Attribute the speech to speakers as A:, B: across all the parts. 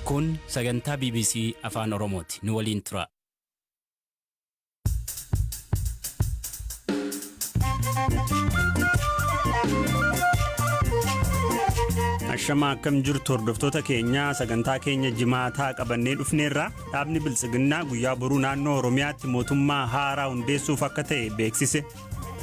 A: Kun sagantaa BBC Afaan Oromooti. Nu waliin tura.
B: Ashamaa, akkam jirtu hordoftoota keenya? Sagantaa keenya jimaataa qabannee dhufneerra. Dhaabni Biltsiginnaa guyyaa boruu naannoo Oromiyaatti mootummaa haaraa hundeessuuf akka ta'e beeksise.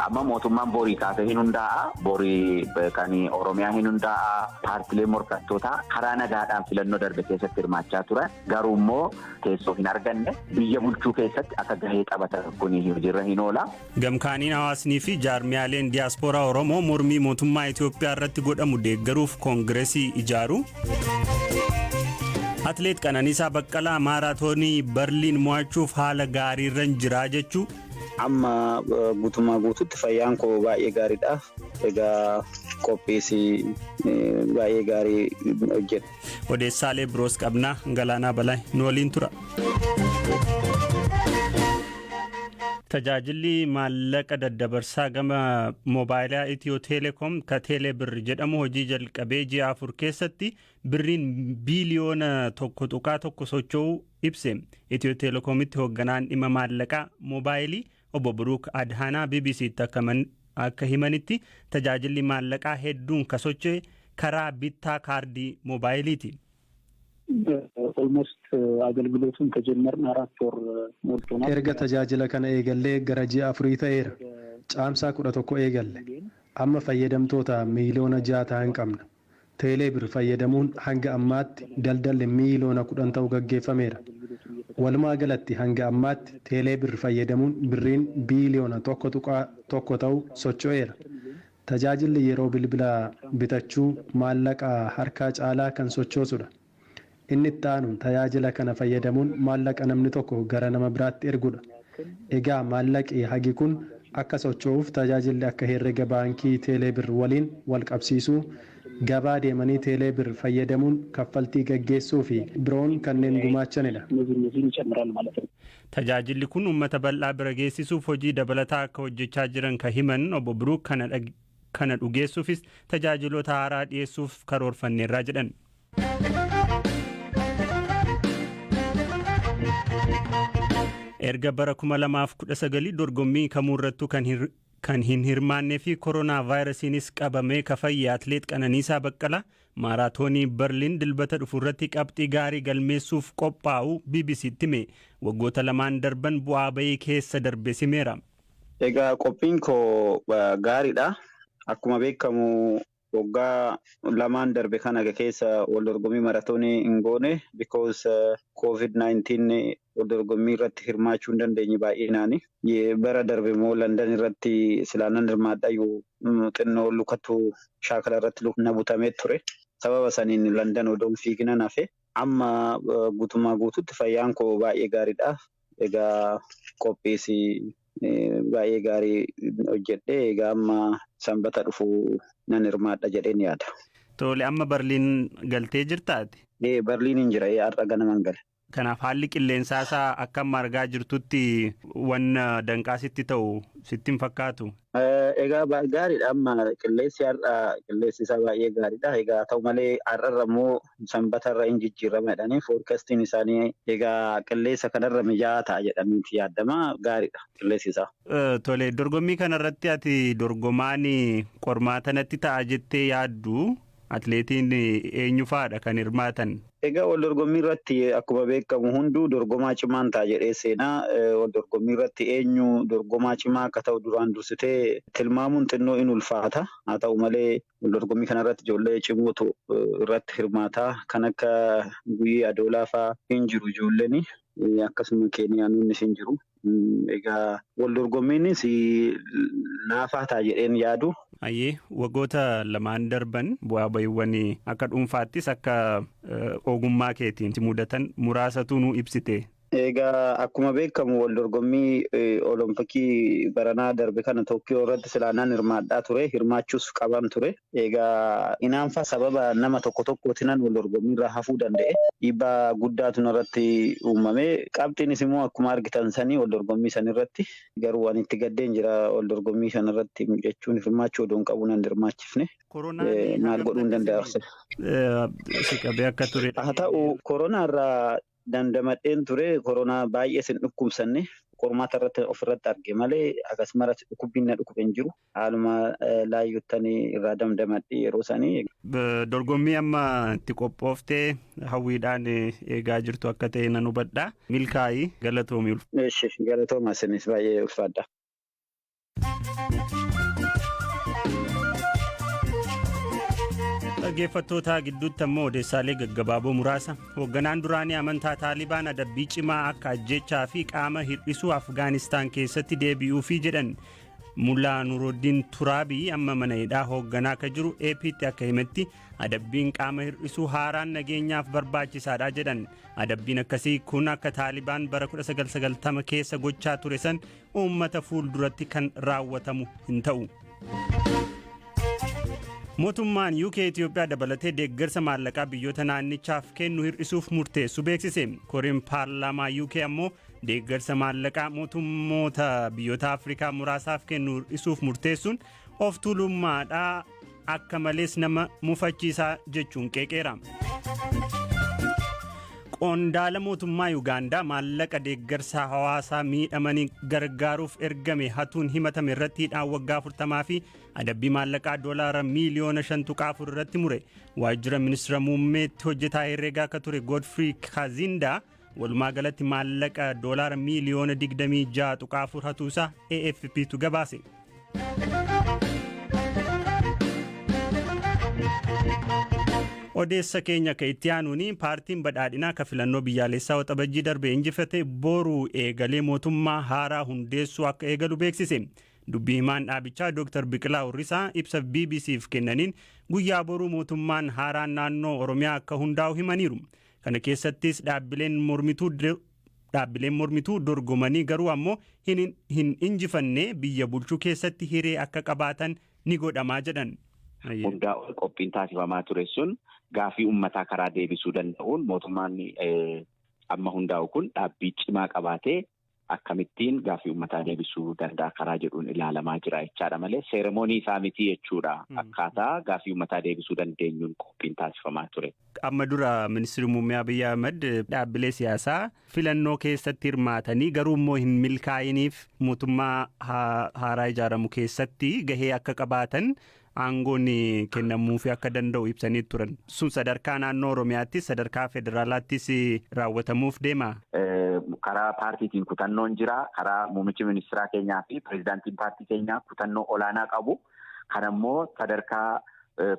C: Amma mootummaan borii kaasee hin hundaa'a. Borii kan Oromiyaa hin hundaa'a. Paartilee morkattootaa karaa nagaadhaan filannoo darbe keessatti hirmaachaa turan. Garuu immoo teessoo hin arganne. Biyya bulchuu keessatti akka gahee taphatan kun hojiirra hin oola.
B: Gamkaaniin hawaasnii fi jaarmiyaaleen diyaaspooraa Oromoo mormii mootummaa Itoophiyaa irratti godhamu deeggaruuf koongiresii ijaaru. Atleet Qananiisaa Baqqalaa maaraatoonii Barliin mo'achuuf haala gaariirra jira jechuu.
D: Amma guutummaa guututti fayyaan koo baay'ee gaariidha. Egaa qophiis baay'ee gaarii hojjedha.
B: Odeessaalee biroos qabnaa. Galaanaa Balaa nu waliin tura. Tajaajilli maallaqa daddabarsaa gama moobaayilaa Itiyoo Teelekoom ka Teelee Birr jedhamu hojii jalqabee ji'a 4 keessatti birriin biiliyoona 1.1 socho'uu ibse. Itiyoo Teelekoomitti hoogganaan dhimma maallaqaa moobaayilii obbo Buruuk Adhaanaa BBCtti akka himanitti, tajaajilli maallaqaa hedduun ka socho'e karaa bittaa kaardii moobaayiliiti.
E: Almost አገልግሎቱን ከጀመርን 4 ወር ሞልቶናል።
F: Erga tajaajila kana eegallee gara ji'a 4 ta'eera. Caamsaa 11 eegalle. Amma fayyadamtoota miiliyoona 6 ta'an qabna. Teelee Bir fayyadamuun hanga ammaatti daldalli miiliyoona 10 ta'u gaggeeffameera. Walumaa galatti hanga ammaatti Teelee Bir fayyadamuun birriin biiliyoona 1.1 ta'u socho'eera. Tajaajilli yeroo bilbila bitachuu maallaqa harkaa caalaa kan sochoosudha. Inni itti aanu tajaajila kana fayyadamuun maallaqa namni tokko gara nama biraatti ergudha. Egaa maallaqi hagi kun akka socho'uuf tajaajilli akka herrega baankii Teeleebir waliin wal qabsiisuu, gabaa deemanii Teeleebir fayyadamuun kaffaltii gaggeessuu fi biroon kanneen gumaachanidha.
E: እነዚህ እነዚህን ይጨምራል ማለት ነው።
B: Tajaajilli kun uummata bal'aa bira geessisuuf hojii dabalataa akka hojjechaa jiran ka himan obbo Biruuk, kana dhugeessuufis tajaajiloota haaraa dhiyeessuuf karoorfanneerraa jedhan. Erga bara 2019 dorgommii kamuurrattuu kan hin hirmaannee fi koronaa vaayirasiinis qabamee kafayye atleet Qananiisaa Baqqalaa maaraatoonii Berliin Dilbata dhufu irratti qabxii gaarii galmeessuuf qophaa'u BBCtti hime. Waggoota lamaan darban bu'aa bayii keessa darbe simeera.
D: Egaa qophiin koo gaariidha. Akkuma beekamu waggaa lamaan darbe kana keessa wal dorgommii maratoonii hin goone because COVID-19 wal dorgommii irratti hirmaachuu hin dandeenye baay'inaani. Bara darbe immoo London irratti silaanan hirmaadhayyuu xinnoo lukatu shaakala irratti na butamee ture. Sababa saniin London odoon fiignan hafe. Amma guutummaa guututti fayyaan koo baay'ee gaariidha. Egaa qophiis baay'ee gaarii hojjedhe. Egaa amma Sanbata dhufu nan hirmaadha jedheen yaada.
B: Tole, amma Barliin galtee jirtaati?
D: Barliin hin jira, har'a ganaman gale.
B: Kanaaf haalli qilleensaa isaa akka amma argaa jirtutti wanna danqaa sitti ta'u sitti hin fakkaatu?
D: Egaa gaariidha, amma qilleensi har'a qilleensi isaa baay'ee gaariidha. Egaa ta'u malee har'arra immoo Sanbatarra hin jijjiirama jedhanii forecastiin isaanii, egaa qilleensa kanarra mijaa'aa ta'a jedhaniiti yaadama, gaariidha qilleensi isaa.
B: Tole, dorgommii kanarratti ati dorgomaan qormaata natti ta'a jettee yaaddu atleetiin eenyu fa'aadha kan hirmaatan?
D: Egaa wal dorgommii irratti akkuma beekamu hunduu dorgomaa cimaan ta'a jedhee seenaa. Wal dorgommii irratti eenyu dorgomaa cimaa akka ta'u duraan dursitee tilmaamuun xinnoo in ulfaata. Haa ta'u malee wal dorgommii kanarratti ijoollee cimootu irratti hirmaata. Kan akka Guyyee Adoolaa fa'aa hin jiru ijoolleen. Akkasuma Keeniyaanonnis hin jiru. Egaa wal dorgommiinis laafaa ta'a jedheen yaadu.
B: Ayyee, waggoota lamaan darban bu'aa bahiiwwan akka dhuunfaattis akka ogummaa keetiin mudatan muraasatu nu ibsite.
D: Egaa akkuma beekamu wal dorgommii olompikii baranaa darbe kana Tookkiyoo irratti silaanaan hirmaadhaa ture. Hirmaachuus qaban ture. Egaa inaanfaa sababa nama tokko tokkootiinan wal dorgommii irraa hafuu danda'e. Dhiibbaa guddaatu irratti uumame. Qabxiinis immoo akkuma argitan sanii wal dorgommii sanirratti garuu waan itti gaddeen jira wal dorgommii sanarratti jechuun hirmaachuu odoon qabu nan hirmaachifne. Maal godhuu hin danda'a.
B: Si qabee akka ture.
D: Haa ta'u koronaa irraa dandamadheen ture koronaa baay'ee sin dhukkubsanne qormaata irratti ofirratti arge malee akkasumas dhukkubbiin na dhukkube hin jiru. Haaluma laayyoottanii irraa dandamadhe yeroo sanii.
B: Dorgommii amma itti qophooftee hawwiidhaan eegaa jirtu akka ta'e nan hubadha. Milkaa'ii galatoomii.
D: Galatooma isinis baay'ee ulfaadha.
B: Dhaggeeffattoota gidduutti ammoo odeessaalee gaggabaaboo muraasa. Hoogganaan duraanii amantaa Taalibaan adabbii cimaa akka ajjechaa fi qaama hir'isuu Afgaanistaan keessatti deebi'uufi jedhan. Mullaa Nuruddin Turaabii amma mana hidhaa hoogganaa akka jiru AP'tti akka himetti adabbiin qaama hir'isuu haaraan nageenyaaf barbaachisaadha jedhan. Adabbiin akkasii kun akka Taalibaan bara 1990 keessa gochaa ture san uummata fuulduratti kan raawwatamu hin ta'u. Mootummaan UK Itoophiyaa dabalatee deeggarsa maallaqaa biyyoota naannichaaf kennu hir'isuuf murteessu beeksise. Koreen paarlaamaa UK ammoo deeggarsa maallaqaa mootummoota biyyoota Afrikaa muraasaaf kennu hir'isuuf murteessuun of tuulummaadhaa akka malees nama mufachiisaa jechuun qeeqeera. Qondaala mootummaa Yuugaandaa maallaqa deeggarsa hawaasaa miidhamanii gargaaruuf ergame hatuun himatame irratti hidhaan waggaa 40 fi adabbii maallaqaa doolaara miiliyoona 5.4 irratti mure. Waajjira ministeera muummeetti hojjetaa herreegaa akka ture Godfrey Kazindaa walumaa galatti maallaqa doolaara miiliyoona 26.4 hatuusaa AFPtu gabaase. Odeessa keenya ka itti aanuun paartiin badhaadhinaa ka filannoo biyyaalessaa waxabajjii darbe injifate boruu eegalee mootummaa haaraa hundeessuu akka eegalu beeksise. Dubbii himaan dhaabichaa Dr. Biqilaa Hurrisaa ibsa BBCf kennaniin guyyaa boruu mootummaan haaraan naannoo Oromiyaa akka hundaa'u himaniiru. Kana keessattis dhaabbileen mormituu dorgomanii garuu ammoo hin injifanne biyya bulchuu keessatti hiree akka qabaatan ni godhamaa jedhan.
C: Hundaa ol qophiin taasifamaa ture sun gaafii uummataa karaa deebisuu danda'uun mootummaan amma hundaa'u kun dhaabbii cimaa qabaatee akkamittiin gaafii uummataa deebisuu danda'a karaa jedhuun ilaalamaa jira jechaadha malee seeremoonii isaa miti jechuudha. Akkaataa gaafii uummataa deebisuu dandeenyuun qophiin taasifamaa ture.
B: Amma dura ministeerri muummee Abiyyi Ahmad dhaabbilee siyaasaa filannoo keessatti hirmaatanii garuu immoo hin milkaa'iniif mootummaa haaraa ijaaramu keessatti gahee akka qabaatan aangoon kennamuufi akka danda'u ibsanii turan. Sun sadarkaa naannoo Oromiyaattis sadarkaa federaalaattis raawwatamuuf deema.
C: Karaa paartiitiin kutannoon jira. Karaa muummichi ministeeraa keenyaa fi pireezidaantiin paartii keenyaa kutannoo olaanaa qabu. Kanammoo sadarkaa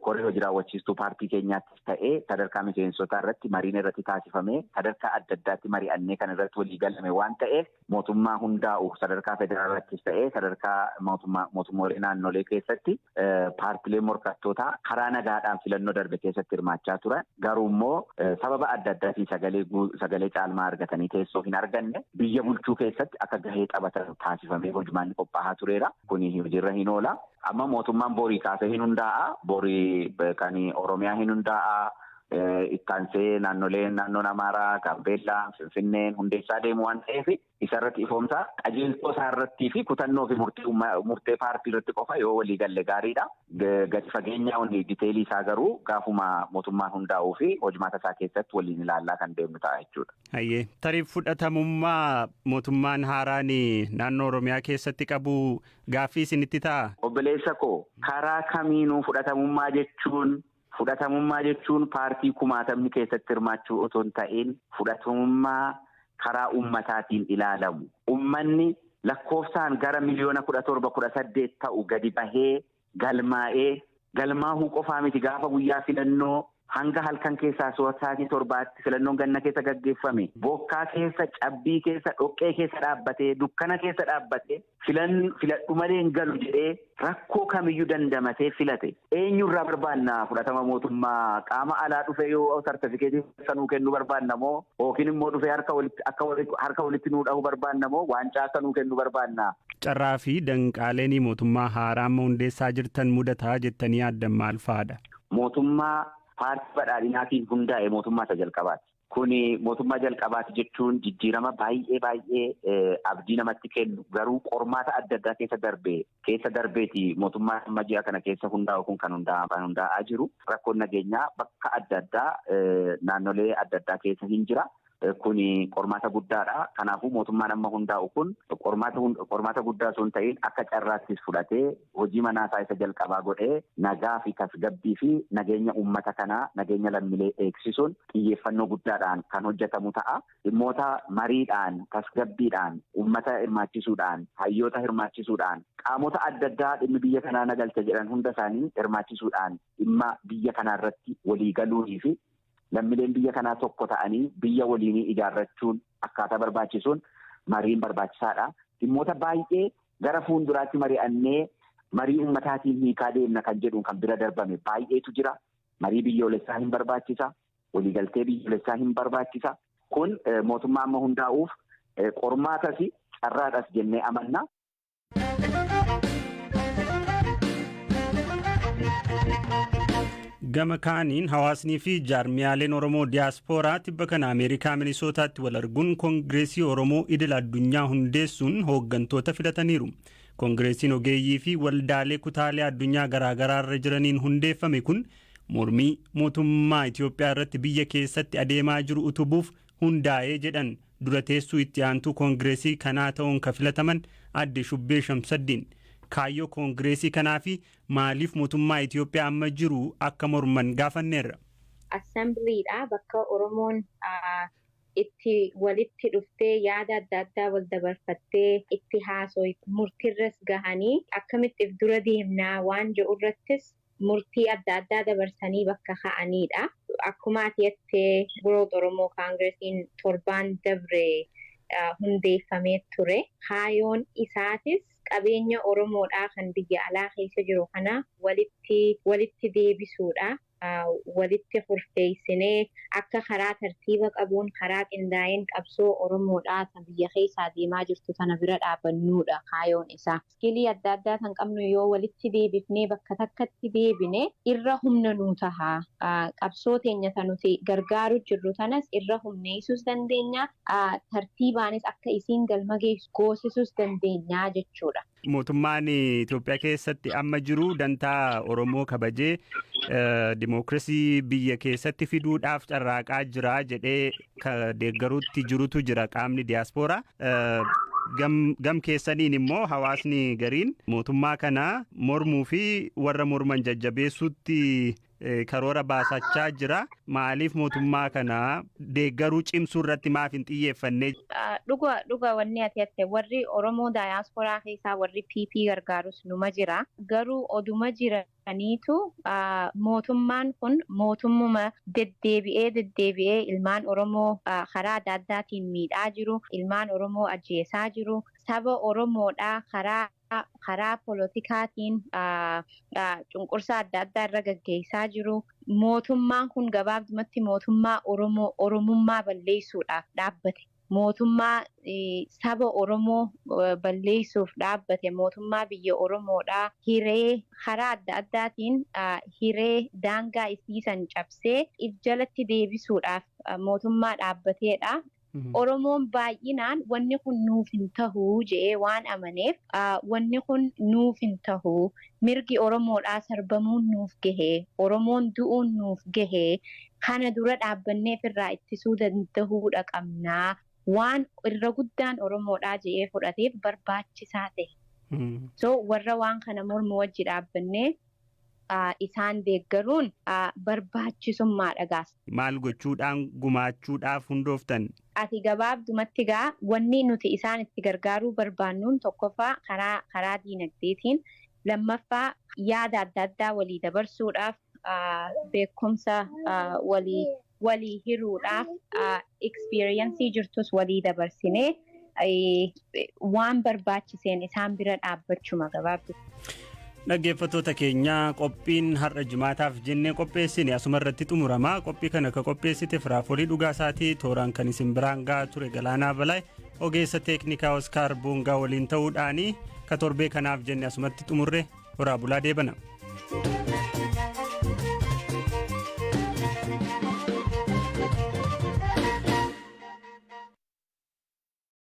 C: koree hojii raawwachiistuu paartii keenyaattis ta'ee sadarkaa miseensotaa irratti mariin irratti taasifamee sadarkaa adda addaatti mari'annee kan irratti walii galame waan ta'eef mootummaa hundaa'u sadarkaa federaalaattis ta'ee sadarkaa mootummoolee naannolee keessatti paartileen morkattootaa karaa nagaadhaan filannoo darbe keessatti hirmaachaa turan. Garuu immoo sababa adda addaatiin sagalee caalmaa argatanii teessoo hin arganne biyya bulchuu keessatti akka gahee taphatan taasifamee hojimaanni qophaa'aa tureera. Kuni hojiirra hin oola. Amma mootummaan borii kaasee hin hundaa'a. Borii kan Oromiyaa hin hundaa'a. Ittaansee naannoleen naannoon Amaaraa, Gaambeellaa, Finfinneen hundeessaa deemu waan ta'eef isarratti ifoomsaa qajeeltoo isaarrattii fi kutannoo fi murtee paartii irratti qofa yoo walii galle gaariidha. Gadi fageenya diteelii isaa garuu gaafuma mootummaan hundaa'uu fi hojimaata isaa keessatti waliin ilaallaa kan deemnu ta'a jechuudha.
B: Hayyee tarii fudhatamummaa mootummaan haaraan naannoo Oromiyaa keessatti qabu gaaffii isinitti ta'a?
C: Obboleessa koo karaa kamiinuu fudhatamummaa jechuun paartii kumaatamni keessatti hirmaachuu otoo hin ta'in fudhatamummaa karaa uummataatiin ilaalamu. Uummanni lakkoofsaan gara miliyoona 17, 18 ta'u gadi bahee galmaa'ee galmaahuu qofaa miti gaafa guyyaa filannoo Hanga halkan keessaa sa'aatii 7tti filannoon ganna keessa gaggeeffame. Bokkaa keessa, cabbii keessa, dhoqqee keessa dhaabbatee, dukkana keessa dhaabbatee filadhu malee hin galu jedhee rakkoo kamiyyuu dandamatee filate. Eenyurraa barbaanna fudhatama mootummaa? Qaama alaa dhufee yoo sartifikeetii sanuu kennuu barbaanna moo, yookiin immoo dhufee harka walitti nuu dhahuu barbaanna moo, waancaa akka nuu kennuu barbaanna?
B: Carraa fi danqaaleen mootummaa haaraa amma hundeessaa jirtan mudataa jettanii yaaddan maal fa'aadha?
C: Mootummaa paartii badhaadhinaatiin hundaa'e mootummaa isa jalqabaati. Kuni mootummaa jalqabaati jechuun jijjiirama baay'ee baay'ee abdii namatti kennu, garuu qormaata adda addaa keessa darbeeti mootummaa amma ji'a kana keessa hundaa'u kun kan hundaa'aa jiru. Rakkoon nageenyaa bakka adda addaa, naannolee adda addaa keessa hin jira. Kuni qormaata guddaadha. Kanaafuu mootummaan amma hundaa'u kun qormaata guddaa osoo hin ta'in akka carraattis fudhatee hojii manaasaa isa jalqabaa godhee nagaa fi tasgabbii fi nageenya uummata kanaa, nageenya lammiilee eegsisuun xiyyeeffannoo guddaadhaan kan hojjetamu ta'a. Dhimmoota mariidhaan, tasgabbiidhaan, uummata hirmaachisuudhaan, hayyoota hirmaachisuudhaan, qaamota adda addaa dhimmi biyya kanaa nagalcha jedhan hunda isaanii hirmaachisuudhaan dhimma biyya kanaa irratti walii galuunii fi lammiileen biyya kanaa tokko ta'anii biyya waliinii ijaarrachuun akkaataa barbaachisuun mariin barbaachisaadha. Dhimmoota baay'ee gara fuulduraatti mari'annee marii uummataatiin hiikaa deemna kan jedhuun kan bira darbame baay'eetu jira. Marii biyyoolessaa hin barbaachisa. Waliigaltee biyyoolessaa hin barbaachisa. Kun mootummaa amma hundaa'uuf qormaatas carraadhas jennee amanna.
B: Gama kaaniin hawaasnii fi jaarmiyaaleen Oromoo diyaaspooraa tibba kana Ameerikaa Minisootaatti wal arguun Koongireesii Oromoo idil addunyaa hundeessuun hooggantoota filataniiru. Koongireesiin ogeeyyii fi waldaalee kutaalee addunyaa garaagaraa irra jiraniin hundeeffame kun mormii mootummaa Itoophiyaa irratti biyya keessatti adeemaa jiru utubuuf hundaa'ee jedhan dura teessuu itti aantuu koongireesii kanaa ta'uun ka filataman adde Shubbee Shamsaddiin. Kaayyoo koongireesii kanaa fi maaliif mootummaa Itoophiyaa amma jiru akka morman gaafanneerra.
G: Assemblyidha, bakka Oromoon itti walitti dhuftee yaada adda addaa wal dabarfattee itti haasoo murtiirras gahanii akkamitti if dura deemnaa waan jedhu irrattis murtii adda addaa dabarsanii bakka ka'anidha. Akkuma ati jettee, World Oromoo Congressiin torbaan dabre hundeeffamee ture. Kaayyoon isaatis qabeenya Oromoodhaa kan biyya alaa keessa jiru kana walitti deebisuudha. Walitti hurfeessinee akka karaa tartiiba qabuun, karaa qindaa'een qabsoo Oromoodhaa kan biyya keessaa deemaa jirtu tana bira dhaabannuudha kaayyoon isaa. Skillii adda addaa kan qabnu yoo walitti deebifnee bakka takkatti deebine irra humna nuu taha. Qabsoo teenya kan nuti gargaaru jirru tanas irra humneessuus dandeenya. Tartiibaanis akka isiin galma geessu goosisuus dandeenya jechuudha.
B: Mootummaan Itoophiyaa keessatti amma jiru dantaa Oromoo kabajee dimookiraasii biyya keessatti fiduudhaaf carraaqaa jira jedhee deeggaruutti jirutu jira qaamni diyaaspooraa. Gam keessaniin immoo hawaasni gariin mootummaa kana mormuu fi warra morman jajjabeessuutti karoora baasachaa jira. Maaliif mootummaa kana deeggaruu cimsuu irratti maaf hin xiyyeeffanne?
G: Dhuga dhuga, wanni ati jette, warri Oromoo daayasporaa keessaa warri PP gargaarus numa jira. Garuu oduma jiraniitu mootummaan kun mootummuma deddeebi'ee deddeebi'ee ilmaan Oromoo karaa adda addaatiin miidhaa jiru, ilmaan Oromoo ajjeesaa jiru, saba Oromoodhaa karaa polotikaatiin cunqursaa adda addaa irra gaggeessaa jiru. Mootummaan kun gabaabumatti mootummaa Oromoo Oromummaa balleessuudhaaf dhaabbate. Mootummaa saba Oromoo balleessuuf dhaabbate, mootummaa biyya Oromoodhaa hiree karaa adda addaatiin hiree daangaa isiisan cabsee if jalatti deebisuudhaaf mootummaa dhaabbateedha. Oromoon baay'inaan wanni kun nuuf hin tahuu jedhee waan amaneef, wanni kun nuuf hin tahuu, mirgi Oromoodhaa sarbamuun nuuf gahee, Oromoon du'uun nuuf gahee, kana dura dhaabbannee ofirraa ittisuu danda'uudha qabnaa waan irra guddaan Oromoodhaa jedhee fudhateef barbaachisaa ta'e. So warra waan kana mormu wajji dhaabbannee isaan deeggaruun barbaachisummaadha gaas.
B: Maal gochuudhaan gumaachuudhaaf hundooftan?
G: Ati gabaabdumatti gaa wanni nuti isaan itti gargaaruu barbaannuun, tokkoffaa karaa diinagdeetiin, lammaffaa yaada adda addaa walii dabarsuudhaaf. Beekumsa walii hiruudhaaf, experience jirtus walii dabarsinee, waan barbaachiseen isaan bira dhaabbachuma gabaabdu.
B: Dhaggeeffattoota keenya, qophiin har'a jimaataaf jennee qopheessine asuma irratti xumurama. Qophii kana akka qopheessite Firaafolii Dhugaasaatii, tooraan kan isin biraan gahaa ture Galaanaa Balaay, ogeessa teeknikaa Oskaar Boongaa waliin ta'uudhaani ka torbee kanaaf jenne asumatti xumurre. Horaa bulaa, deebana.